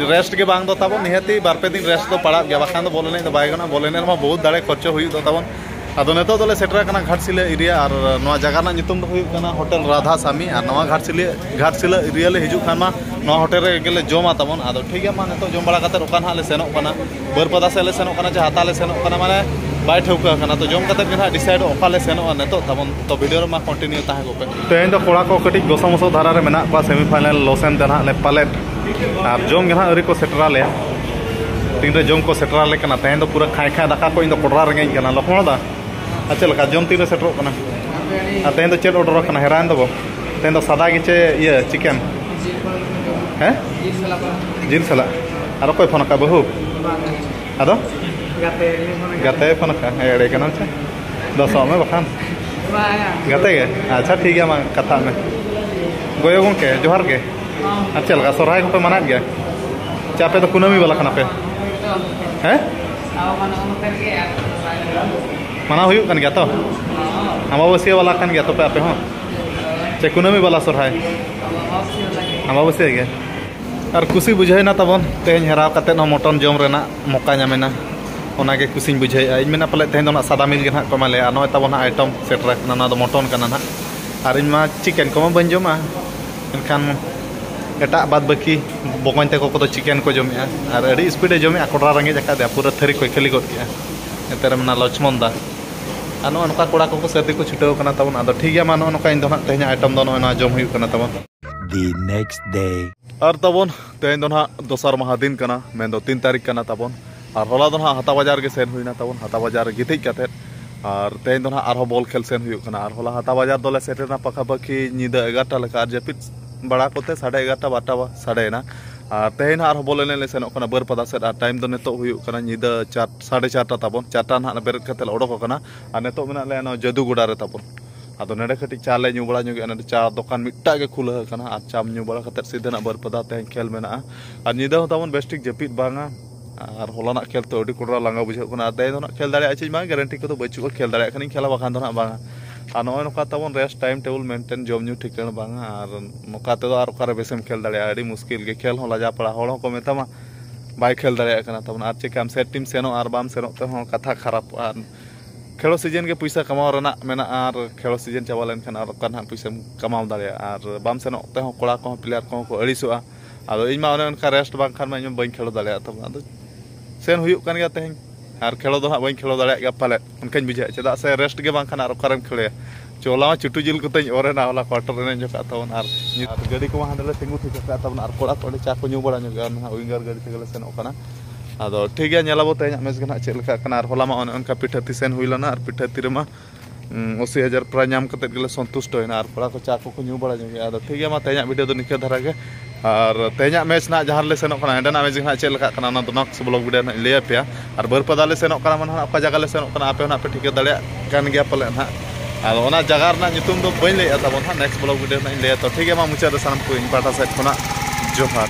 rest ᱜᱮ ᱵᱟᱝ ᱫᱚ ᱛᱟᱵᱚᱱ, ᱱᱤᱦᱟᱹᱛᱤ ᱵᱟᱨ ᱯᱮ ᱫᱤᱱ rest ᱫᱚ ᱯᱟᱲᱟᱜ ᱜᱮᱭᱟ, ᱵᱟᱠᱷᱟᱱ ᱫᱚ ᱵᱚᱞ ᱮᱱᱮᱡ ᱫᱚ ᱵᱟᱭ ᱜᱟᱱᱚᱜᱼᱟ᱾ ᱵᱚᱞ ᱮᱱᱮᱡ ᱨᱮᱢᱟ ᱵᱚᱦᱩᱛ ᱫᱟᱲᱮ ᱠᱷᱚᱨᱪᱚ ᱦᱩᱭᱩᱜ ᱫᱚ ᱛᱟᱵᱚᱱ᱾ ᱟᱫᱚ ᱱᱤᱛᱚᱜ ᱫᱚᱞᱮ ᱥᱮᱴᱮᱨ ᱟᱠᱟᱱᱟ ᱜᱷᱟᱴᱥᱤᱞᱟᱹ area, ᱟᱨ ᱱᱚᱣᱟ ᱡᱟᱭᱜᱟ ᱨᱮᱱᱟᱜ ᱧᱩᱛᱩᱢ ᱫᱚ ᱦᱩᱭᱩᱜ ᱠᱟᱱᱟ ᱦᱳᱴᱮᱞ ᱨᱟᱫᱷᱟ ᱥᱟᱢᱤ᱾ ᱟᱨ ᱱᱚᱣᱟ ᱜᱷᱟᱴᱥᱤᱞᱟᱹ, ᱜᱷᱟᱴᱥᱤᱞᱟᱹ area ᱞᱮ ᱦᱤᱡᱩᱜ ᱠᱷᱟᱱ ᱢᱟ ᱱᱚᱣᱟ ᱦᱳᱴᱮᱞ ᱨᱮᱜᱮ ᱞᱮ ᱡᱚᱢᱟ ᱛᱟᱵᱚᱱ᱾ ᱟᱫᱚ ᱴᱷᱤᱠ ᱜᱮᱭᱟ, ᱢᱟ ᱱᱤᱛᱚᱜ ᱡᱚᱢ ᱵᱟᱲᱟ ᱠᱟᱛᱮ ᱚᱠᱟ ᱱᱟᱦᱟᱜ ᱞᱮ ᱥᱮᱱᱚᱜ ᱠᱟᱱᱟ, ᱵᱟᱹᱨᱯᱟᱫᱟ ᱥᱮᱫ ᱞᱮ ᱥᱮᱱᱚᱜ ᱠᱟᱱᱟ ᱪᱮ ᱦᱟᱛᱟ ᱞᱮ ᱥᱮᱱᱚᱜ ᱠᱟᱱᱟ, ᱢᱟᱱᱮ ᱵᱟᱭ ᱴᱷᱟᱹᱣᱠᱟᱹ ᱟᱠᱟᱱᱟ᱾ ᱛᱚ ᱡᱚᱢ ᱠᱟᱛᱮᱫ ᱜᱮ ᱱᱟᱦᱟᱜ ᱰᱤᱥᱟᱭᱤᱰᱚᱜ ᱚᱠᱟ ᱞᱮ ᱥᱮᱱᱚᱜᱼᱟ ᱱᱤᱛᱚᱜ ᱛᱟᱵᱚᱱ᱾ ᱛᱚ ᱵᱷᱤᱰᱤᱭᱳ ᱨᱮᱢᱟ ᱠᱚᱱᱴᱤᱱᱤᱭᱩ ᱛᱟᱦᱮᱸ ᱠᱚᱜ ᱯᱮ᱾ ᱛᱮᱦᱮᱧ ᱫᱚ ᱠᱚᱲᱟ ᱠᱚ ᱠᱟᱹᱴᱤᱡ ᱜᱚᱥᱚ ᱢᱚᱥᱚ ᱫᱷᱟᱨᱟ ᱨᱮ ᱢᱮᱱᱟᱜ ᱠᱚᱣᱟ, ᱥᱮᱢᱤ ᱯᱷᱟᱭᱱᱟᱞ ᱞᱚ ᱥᱮᱱ ᱛᱮ ᱱᱟᱦᱟᱜ ᱞᱮ ᱯᱟᱞᱮᱫ᱾ ᱟᱨ ᱡᱚᱢ ᱜᱮ ᱱᱟᱦᱟᱜ ᱟᱹᱣᱨᱤ ᱠᱚ ᱥᱮᱴᱮᱨ ᱟᱞᱮᱭᱟ᱾ ᱛᱤᱱᱨᱮ ᱡᱚᱢ ᱠᱚ ᱥᱮᱴᱮᱨ ᱟᱞᱮ ᱠᱟᱱᱟ᱾ ᱛᱮᱦᱮᱧ ᱫᱚ ᱯᱩᱨᱟᱹ ᱠᱷᱟᱸᱭ ᱠᱷᱟᱸᱭ ᱫᱟᱠᱟ ᱠᱚ, ᱤᱧ ᱫᱚ ᱠᱚᱰᱨᱟ ᱨᱮᱸᱜᱮᱡ ᱠᱟᱱᱟ᱾ ᱞᱚᱠᱷᱢᱚᱬ ᱫᱟ, ᱟᱨ ᱪᱮᱫ ᱞᱮᱠᱟ ᱡᱚᱢ ᱛᱤᱱᱨᱮ ᱥᱮᱴᱮᱨᱚᱜ ᱠᱟᱱᱟ? ᱟᱨ ᱛᱮᱦᱮᱧ ᱫᱚ ᱪᱮᱫ ᱚᱰᱟᱨ ᱟᱠᱟᱱᱟ? ᱦᱮᱨᱟᱭᱮᱱ ᱫᱚᱵᱚ᱾ ᱛᱮᱦᱮᱧ ᱫᱚ ᱥᱟᱫᱟ ᱜᱮ ᱪᱮ ᱤᱭᱟᱹ ᱪᱤᱠᱮᱱ? ᱦᱮᱸ? ᱡᱤᱞ ᱥᱟᱞᱟᱜ᱾ ᱟᱨ ᱚᱠᱚᱭ ᱯᱷᱳᱱ ᱟᱠᱟᱫ ᱵᱟᱹᱦᱩ? ᱟᱫᱚ? ᱜᱟᱛᱮ ᱯᱷᱳᱱ ᱟᱠᱟᱫ᱾ ᱦᱮᱸ, ᱮᱲᱮ ᱠᱟᱱᱟᱢ ᱪᱮ? ᱫᱚᱥᱚᱜ ᱢᱮ ᱵᱟᱠᱷᱟᱱ᱾ ᱜᱟᱛᱮ ᱜᱮ? ᱟᱪᱪᱷᱟ, ᱴᱷᱤᱠ ᱜᱮᱭᱟ, ᱢᱟ ᱠᱟᱛᱷᱟᱜ ᱢᱮ᱾ ᱜᱚᱭᱚ ᱜᱚᱢᱠᱮ, ᱡᱚᱦᱟᱨ ᱜᱮ᱾ ᱟᱨ ᱪᱮᱫ ᱞᱮᱠᱟ ᱥᱚᱨᱦᱟᱭ ᱠᱚᱯᱮ ᱢᱟᱱᱟᱣᱮᱫ ᱜᱮᱭᱟ? ᱪᱮ ᱟᱯᱮ ᱫᱚ ᱠᱩᱱᱟᱹᱢᱤ ᱵᱟᱞᱟ ᱠᱟᱱᱟ ᱯᱮ? ᱦᱮᱸ? ᱢᱟᱱᱟᱣ ᱦᱩᱭᱩᱜ ᱠᱟᱱ ᱜᱮᱭᱟ ᱛᱚ? ᱟᱢᱵᱟᱵᱟᱹᱥᱭᱟᱹ ᱵᱟᱞᱟ ᱠᱟᱱ ᱜᱮᱭᱟ ᱛᱚ ᱯᱮ ᱟᱯᱮ ᱦᱚᱸ? ᱪᱮ ᱠᱩᱱᱟᱹᱢᱤ ᱵᱟᱞᱟ ᱥᱚᱨᱦᱟᱭ? ᱟᱢᱵᱟᱵᱟᱹᱥᱭᱟᱹ ᱜᱮ᱾ ᱟᱨ ᱠᱩᱥᱤ ᱵᱩᱡᱷᱟᱹᱣᱮᱱᱟ ᱛᱟᱵᱚᱱ, ᱛᱮᱦᱮᱧ ᱦᱮᱨᱟᱣ ᱠᱟᱛᱮᱫ ᱦᱚᱸ ᱢᱚᱴᱚᱱ ᱡᱚᱢ ᱨᱮᱱᱟᱜ ᱢᱚᱠᱟ ᱧᱟᱢᱮᱱᱟ᱾ ᱚᱱᱟᱜᱮ ᱠᱩᱥᱤᱧ ᱵᱩᱡᱷᱟᱹᱣᱮᱫᱼᱟ᱾ ᱤᱧ ᱢᱮᱱᱟ ᱯᱟᱞᱮᱫ ᱛᱮᱦᱮᱧ ᱫᱚ ᱱᱟᱜ ᱥᱟᱫᱟ ᱢᱤᱞ ᱜᱮ ᱱᱟᱜ ᱠᱚ ᱮᱢᱟ ᱞᱮᱭᱟ᱾ ᱟᱨ ᱱᱚᱜᱼᱚᱭ ᱛᱟᱵᱚᱱ ᱦᱟᱸᱜ ᱟᱭᱴᱮᱢ ᱥᱮᱴᱮᱨ ᱟᱠᱟᱱᱟ, ᱱᱚᱣᱟ ᱫᱚ ᱢᱚᱴᱚᱱ ᱠᱟᱱᱟ ᱱᱟᱜ᱾ ᱟᱨ ᱤᱧ ᱢᱟ ᱪᱤᱠᱮᱱ ᱠᱚᱢᱟ ᱵᱟᱹᱧ ᱡᱚᱢᱟ, ᱢᱮᱱᱠᱷᱟᱱ ᱮᱴᱟᱜ ᱵᱟᱫ ᱵᱟᱹᱠᱤ ᱵᱚᱠᱚᱧ ᱛᱟᱠᱚ ᱠᱚᱫᱚ ᱪᱤᱠᱮᱱ ᱠᱚ ᱡᱚᱢᱮᱜᱼᱟ᱾ ᱟᱨ ᱟᱹᱰᱤ ᱥᱯᱤᱰᱮ ᱡᱚᱢᱮᱜᱼᱟ, ᱠᱚᱰᱨᱟ ᱨᱮᱸᱜᱮᱡ ᱟᱠᱟᱫᱮᱭᱟ, ᱯᱩᱨᱟᱹ ᱛᱷᱟᱹᱨᱤ ᱠᱚᱭ ᱠᱷᱟᱹᱞᱤ ᱜᱚᱫ ᱠᱮᱜᱼᱟ᱾ ᱮᱱᱛᱮ ᱨᱮ ᱢᱮᱱᱟ ᱞᱚᱪᱷᱢᱚᱱ ᱫᱟ᱾ ᱟᱨ ᱱᱚᱜᱼᱚ ᱱᱚᱝᱠᱟ ᱠᱚᱲᱟ ᱠᱚᱠᱚ ᱥᱟᱹᱨᱫᱤ ᱠᱚ ᱪᱷᱩᱴᱟᱹᱣ ᱠᱟᱱᱟ ᱛᱟᱵᱚᱱ᱾ ᱟᱫᱚ ᱴᱷᱤᱠ ᱜᱮᱭᱟ, ᱢᱟ ᱱᱚᱜᱼᱚ ᱱᱚᱝᱠᱟ ᱤᱧ ᱫᱚ ᱱᱟᱜ ᱛᱮᱦᱮᱧᱟᱜ ᱟᱭᱴᱮᱢ ᱫᱚ ᱱᱚᱜᱼᱚᱭ ᱱᱚᱣᱟ ᱡᱚᱢ ᱦᱩᱭᱩᱜ ᱠᱟᱱᱟ ᱛᱟᱵᱚᱱ᱾ The next day. ᱟᱨ ᱛᱟᱵᱚᱱ ᱛᱮᱦᱮᱧ ᱫᱚ ᱱᱟᱦᱟᱜ ᱫᱚᱥᱟᱨ ᱢᱟᱦᱟ ᱫᱤᱱ ᱠᱟᱱᱟ, ᱢᱮᱱᱫᱚ ᱛᱤᱱ ᱛᱟᱹᱨᱤᱠᱷ ᱠᱟᱱᱟ ᱛᱟᱵᱚᱱ᱾ ᱟᱨ ᱦᱚᱞᱟ ᱫᱚ ᱱᱟᱦᱟᱜ ᱦᱟᱛᱟ ᱵᱟᱡᱟᱨ ᱜᱮ ᱥᱮᱱ ᱦᱩᱭᱱᱟ ᱛᱟᱵᱚᱱ, ᱦᱟᱛᱟ ᱵᱟᱡᱟᱨ ᱨᱮ ᱜᱤᱛᱤᱡ ᱠᱟᱛᱮᱫ᱾ ᱟᱨ ᱛᱮᱦᱮᱧ ᱫᱚ ᱱᱟᱦᱟᱜ ᱟᱨᱦᱚᱸ ᱵᱚᱞ ᱠᱷᱮᱞ ᱥᱮᱱ ᱦᱩᱭᱩᱜ ᱠᱟᱱᱟ᱾ ᱟᱨ ᱦᱚᱞᱟ ᱦᱟᱛᱟ ᱵᱟᱡᱟᱨ ᱫᱚᱞᱮ ᱥᱮᱴᱮᱨᱱᱟ ᱯᱟᱠᱷᱟᱯᱟᱠᱷᱤ ᱧᱤᱫᱟᱹ ᱮᱜᱟᱨᱚᱴᱟ ᱞᱮᱠᱟ, ᱟᱨ ᱡᱟᱹᱯᱤᱫ ᱵᱟᱲᱟ ᱠᱚᱛᱮ ᱥᱟᱲᱮ ᱮᱜᱟᱨᱚᱴᱟ ᱵᱟᱨᱚᱴᱟ ᱥᱟᱰᱮᱭᱮᱱᱟ᱾ ᱟᱨ ᱛᱮᱦᱮᱧ ᱱᱟᱦᱟᱜ ᱟᱨᱦᱚᱸ ᱵᱚᱞ ᱮᱱᱮᱡ ᱞᱮ ᱥᱮᱱᱚᱜ ᱠᱟᱱᱟ ᱵᱟᱹᱨᱯᱟᱫᱟ ᱥᱮᱫ᱾ ᱟᱨ ᱴᱟᱭᱤᱢ ᱫᱚ ᱱᱤᱛᱚᱜ ᱦᱩᱭᱩᱜ ᱠᱟᱱᱟ ᱧᱤᱫᱟᱹ ᱪᱟᱨ, ᱥᱟᱲᱮ ᱪᱟᱨᱴᱟ ᱛᱟᱵᱚᱱ, ᱪᱟᱨᱴᱟ ᱱᱟᱦᱟᱜ ᱞᱮ ᱵᱮᱨᱮᱫ ᱠᱟᱛᱮᱫ ᱞᱮ ᱚᱰᱚᱠ ᱟᱠᱟᱱᱟ᱾ ᱟᱨ ᱱᱤᱛᱚᱜ ᱢᱮᱱᱟᱜ ᱞᱮᱭᱟ ᱱᱚᱣᱟ ᱡᱟᱹᱫᱩᱜᱚᱰᱟ ᱨᱮ ᱛᱟᱵᱚᱱ᱾ ᱟᱫᱚ ᱱᱚᱰᱮ ᱠᱟᱹᱴᱤᱡ ᱪᱟ ᱞᱮ ᱧᱩ ᱵᱟᱲᱟ ᱧᱚᱜᱮᱜᱼᱟ᱾ ᱱᱚᱰᱮ ᱪᱟ ᱫᱚᱠᱟᱱ ᱢᱤᱫᱴᱟᱜ ᱜᱮ ᱠᱷᱩᱞᱟᱹᱣ ᱟᱠᱟᱱᱟ᱾ ᱟᱨ ᱪᱟᱢ ᱧᱩ ᱵᱟᱲᱟ ᱠᱟᱛᱮᱫ ᱥᱤᱫᱷᱟᱹ ᱱᱟᱜ ᱵᱟᱹᱨᱯᱟᱫᱟ ᱛᱮᱦᱮᱧ ᱠᱷᱮᱞ ᱢᱮᱱᱟᱜᱼᱟ᱾ ᱟᱨ ᱧᱤᱫᱟᱹ ᱦᱚᱸ ᱛᱟᱵᱚᱱ ᱵᱮᱥ ᱴᱷᱤᱠ ᱡᱟᱹᱯᱤᱫ ᱵᱟᱝᱟ᱾ ᱟᱨ ᱦᱚᱞᱟᱱᱟᱜ ᱠᱷᱮᱞ ᱛᱚ ᱟᱹᱰᱤ ᱠᱚᱰᱨᱟ ᱞᱟᱸᱜᱟ ᱵᱩᱡᱷᱟᱹᱜ ᱠᱟᱱᱟ᱾ ᱟᱨ ᱛᱮᱦᱮᱧ ᱫᱚ ᱱᱟᱜ ᱠᱷᱮᱞ ᱫᱟᱲᱮᱭᱟᱜᱼᱟ ᱪᱮᱫ ᱵᱟᱝ ᱜᱮᱨᱮᱱᱴᱤ ᱠᱚᱫᱚ ᱵᱟᱹᱪᱩᱜᱼᱟ, ᱠᱷᱮᱞ ᱫᱟᱲᱮᱭᱟᱜ ᱠᱷᱟᱱᱤᱧ ᱠᱷᱮᱞᱟ, ᱵᱟᱠᱷᱟᱱ ᱫᱚ ᱱᱟᱜ ᱵᱟᱝᱟ᱾ ᱟᱨ ᱱᱚᱜᱼᱚᱭ ᱱᱚᱝᱠᱟ ᱛᱟᱵᱚᱱ ᱨᱮᱥᱴ ᱴᱟᱭᱤᱢ ᱴᱮᱵᱤᱞ ᱢᱮᱱᱴᱮᱱ, ᱡᱚᱢ ᱧᱩ ᱴᱷᱤᱠᱟᱹᱬ ᱵᱟᱝᱟ᱾ ᱟᱨ ᱱᱚᱝᱠᱟ ᱛᱮᱫᱚ ᱟᱨ ᱚᱠᱟᱨᱮ ᱵᱮᱥᱮᱢ ᱠᱷᱮᱞ ᱫᱟᱲᱮᱭᱟᱜᱼᱟ, ᱟᱹᱰᱤ ᱢᱩᱥᱠᱤᱞ ᱜᱮ᱾ ᱠᱷᱮᱞ ᱦᱚᱸ ᱞᱟᱡᱟ ᱯᱟᱲᱟ, ᱦᱚᱲ ᱦᱚᱸᱠᱚ ᱢᱮᱛᱟᱢᱟ ᱵᱟᱭ ᱠᱷᱮᱞ ᱫᱟᱲᱮᱭᱟᱜ ᱠᱟᱱᱟ ᱛᱟᱵᱚᱱ᱾ ᱟᱨ ᱪᱮᱠᱟᱢ ᱥᱮᱴ ᱴᱤᱢ ᱥᱮᱱᱚᱜ ᱟᱨ ᱵᱟᱢ ᱥᱮᱱᱚᱜ ᱛᱮᱦᱚᱸ ᱠᱟᱛᱷᱟ ᱠᱷᱟᱨᱟᱯᱚᱜᱼᱟ᱾ ᱟᱨ ᱠᱷᱮᱞᱳ ᱥᱤᱡᱮᱱ ᱜᱮ ᱯᱚᱭᱥᱟ ᱠᱟᱢᱟᱣ ᱨᱮᱱᱟᱜ ᱢᱮᱱᱟᱜᱼᱟ, ᱟᱨ ᱠᱷᱮᱞᱳ ᱥᱤᱡᱮᱱ ᱪᱟᱵᱟ ᱞᱮᱱᱠᱷᱟᱱ ᱟᱨ ᱚᱠᱟ ᱱᱟᱦᱟᱜ ᱯᱚᱭᱥᱟᱢ ᱠᱟᱢᱟᱣ ᱫᱟᱲᱮᱭᱟᱜᱼᱟ᱾ ᱟᱨ ᱵᱟᱢ ᱥᱮᱱᱚᱜ ᱛᱮᱦᱚᱸ ᱠᱚᱲᱟ ᱠᱚᱦᱚᱸ, ᱯᱞᱮᱭᱟᱨ ᱠᱚᱦᱚᱸ ᱠᱚ ᱟᱹᱲᱤᱥᱚᱜᱼᱟ᱾ ᱟᱫᱚ ᱤᱧ ᱢᱟ ᱚᱱᱮ ᱚᱱᱠᱟ ᱨᱮᱥᱴ ᱵᱟᱝᱠᱷᱟᱱ ᱢᱟ ᱤᱧ ᱢᱟ ᱵᱟᱹᱧ ᱠᱷᱮᱞᱳ ᱫᱟᱲᱮᱭᱟᱜ ᱛᱟᱵᱚᱱ᱾ ᱟᱫᱚ ᱥᱮᱱ ᱦᱩᱭᱩᱜ ᱠᱟᱱ ᱜᱮᱭᱟ ᱛᱮᱦᱮᱧ᱾ ᱟᱨ ᱠᱷᱮᱞᱳ ᱫᱚ ᱦᱟᱸᱜ ᱵᱟᱹᱧ ᱠᱷᱮᱞᱳ ᱫᱟᱲᱮᱭᱟᱜ ᱜᱮᱭᱟ ᱯᱟᱞᱮᱫ, ᱚᱱᱠᱟᱧ ᱵᱩᱡᱷᱟᱹᱣᱮᱫᱼᱟ᱾ ᱪᱮᱫᱟᱜ ᱥᱮ ᱨᱮᱥᱴ ᱜᱮ ᱵᱟᱝᱠᱷᱟᱱ ᱟᱨ ᱚᱠᱟᱨᱮᱢ ᱠᱷᱮᱞᱳᱭᱟ? ᱪᱚᱞᱟ ᱢᱟ ᱪᱩᱴᱩ ᱡᱤᱞ ᱠᱚᱛᱮᱧ ᱚᱨ ᱮᱱᱟ ᱦᱚᱞᱟ ᱠᱚᱣᱟᱴᱟᱨ ᱨᱮᱧ ᱡᱚᱠᱷᱟ ᱛᱟᱵᱚᱱ, ᱟᱨ ᱧᱩ-, ᱟᱨ ᱜᱟᱹᱰᱤ ᱠᱚᱢᱟ ᱦᱟᱸᱰᱮ ᱞᱮ ᱛᱤᱸᱜᱩ ᱴᱷᱤᱠ ᱟᱠᱟᱫ ᱛᱟᱵᱚᱱ, ᱟᱨ ᱠᱚᱲᱟ ᱠᱚ ᱚᱸᱰᱮ ᱪᱟ ᱠᱚ ᱧᱩ ᱵᱟᱲᱟ ᱧᱚᱜᱼᱟ, ᱱᱟᱦᱟᱜ ᱩᱭᱤᱝᱜᱟᱨ ᱜᱟᱹᱰᱤ ᱛᱮᱜᱮ ᱞᱮ ᱥᱮᱱᱚᱜ ᱠᱟᱱᱟ᱾ ᱟᱫᱚ ᱴᱷᱤᱠ ᱜᱮᱭᱟ, ᱧᱮᱞ ᱟᱵᱚ ᱛᱮᱦᱮᱧᱟᱜ ᱢᱮᱪ ᱜᱮ ᱱᱟᱦᱟᱜ ᱪᱮᱫ ᱞᱮᱠᱟᱜ ᱠᱟᱱᱟ᱾ ᱟᱨ ᱦᱚᱞᱟ ᱢᱟ ᱚᱱᱮ ᱚᱱᱠᱟ ᱯᱤᱴᱷᱟᱹ ᱛᱤᱥᱮᱱ ᱦᱩᱭ ᱞᱮᱱᱟ, ᱟᱨ ᱯᱤᱴᱷᱟᱹ ᱛᱤ ᱨᱮᱢᱟ ᱩᱸ, ᱟᱥᱤ ᱦᱟᱡᱟᱨ ᱯᱨᱟᱭ ᱧᱟᱢ ᱠᱟᱛᱮᱫ ᱜᱮᱞᱮ ᱥᱚᱱᱛᱩᱥᱴᱚᱭᱮᱱᱟ, ᱟᱨ ᱠᱚᱲᱟ ᱠᱚ ᱪᱟ ᱠᱚᱠᱚ ᱧᱩ ᱵᱟᱲᱟ ᱧᱚᱜ ᱜᱮᱭᱟ᱾ ᱟᱫᱚ ᱴᱷᱤᱠ ᱜᱮᱭᱟ, ᱢᱟ ᱛᱮᱦᱮᱧᱟᱜ ᱵᱷᱤᱰᱤᱭᱳ ᱫᱚ ᱱᱤᱝᱠᱟᱹ ᱫᱷᱟᱨᱟ ᱜᱮ, ᱟᱨ ᱛᱮᱦᱮᱧᱟᱜ ᱢᱮᱪ ᱱᱟᱦᱟᱜ ᱡᱟᱦᱟᱸ ᱨᱮᱞᱮ ᱥᱮᱱᱚᱜ ᱠᱟᱱᱟ, ᱚᱸᱰᱮᱱᱟᱜ ᱢᱮᱪ ᱜᱮ ᱱᱟᱦᱟᱜ ᱪᱮᱫ ᱞᱮᱠᱟᱜ ᱠᱟᱱᱟ, ᱚᱱᱟ ᱫᱚ next vlog ᱵᱷᱤᱰᱤᱭᱳ ᱱᱟᱦᱟᱜ ᱤᱧ ᱞᱟᱹᱭ ᱟᱯᱮᱭᱟ᱾ ᱟᱨ ᱵᱟᱹᱨᱯᱟᱫᱟ ᱞᱮ ᱥᱮᱱᱚᱜ ᱠᱟᱱᱟ, ᱢᱟᱱᱮ ᱱᱟᱦᱟᱜ ᱚᱠᱟ ᱡᱟᱭᱜᱟ ᱞᱮ ᱥᱮᱱᱚᱜ ᱠᱟᱱᱟ, ᱟᱯᱮ ᱦᱚᱸ ᱱᱟᱦᱟᱜ ᱯᱮ ᱴᱷᱤᱠᱟᱹ ᱫᱟᱲᱮᱭᱟᱜ ᱠᱟᱱ ᱜᱮᱭᱟ ᱯᱟᱞᱮ ᱱᱟᱦᱟᱜ᱾ ᱟᱫᱚ ᱚᱱᱟ ᱡᱟᱭᱜᱟ ᱨᱮᱱᱟᱜ ᱧᱩᱛᱩᱢ ᱫᱚ ᱵᱟᱹᱧ ᱞᱟᱹᱭᱮᱫᱼᱟ ᱛᱟᱵᱚᱱ ᱱᱟᱦᱟᱜ, next vlog ᱵᱷᱤᱰᱤᱭᱳ ᱱᱟᱦᱟᱜ ᱤᱧ ᱞᱟᱹᱭᱟ᱾ ᱛᱚ ᱴᱷᱤᱠ ᱜᱮᱭᱟ, ᱢᱟ ᱢᱩᱪᱟᱹᱫ ᱨᱮ ᱥᱟᱱᱟᱢ ᱠᱚ ᱤᱧ ᱯᱟᱦᱴᱟ ᱥᱮᱫ ᱠᱷᱚᱱᱟᱜ ᱡᱚᱦᱟᱨ᱾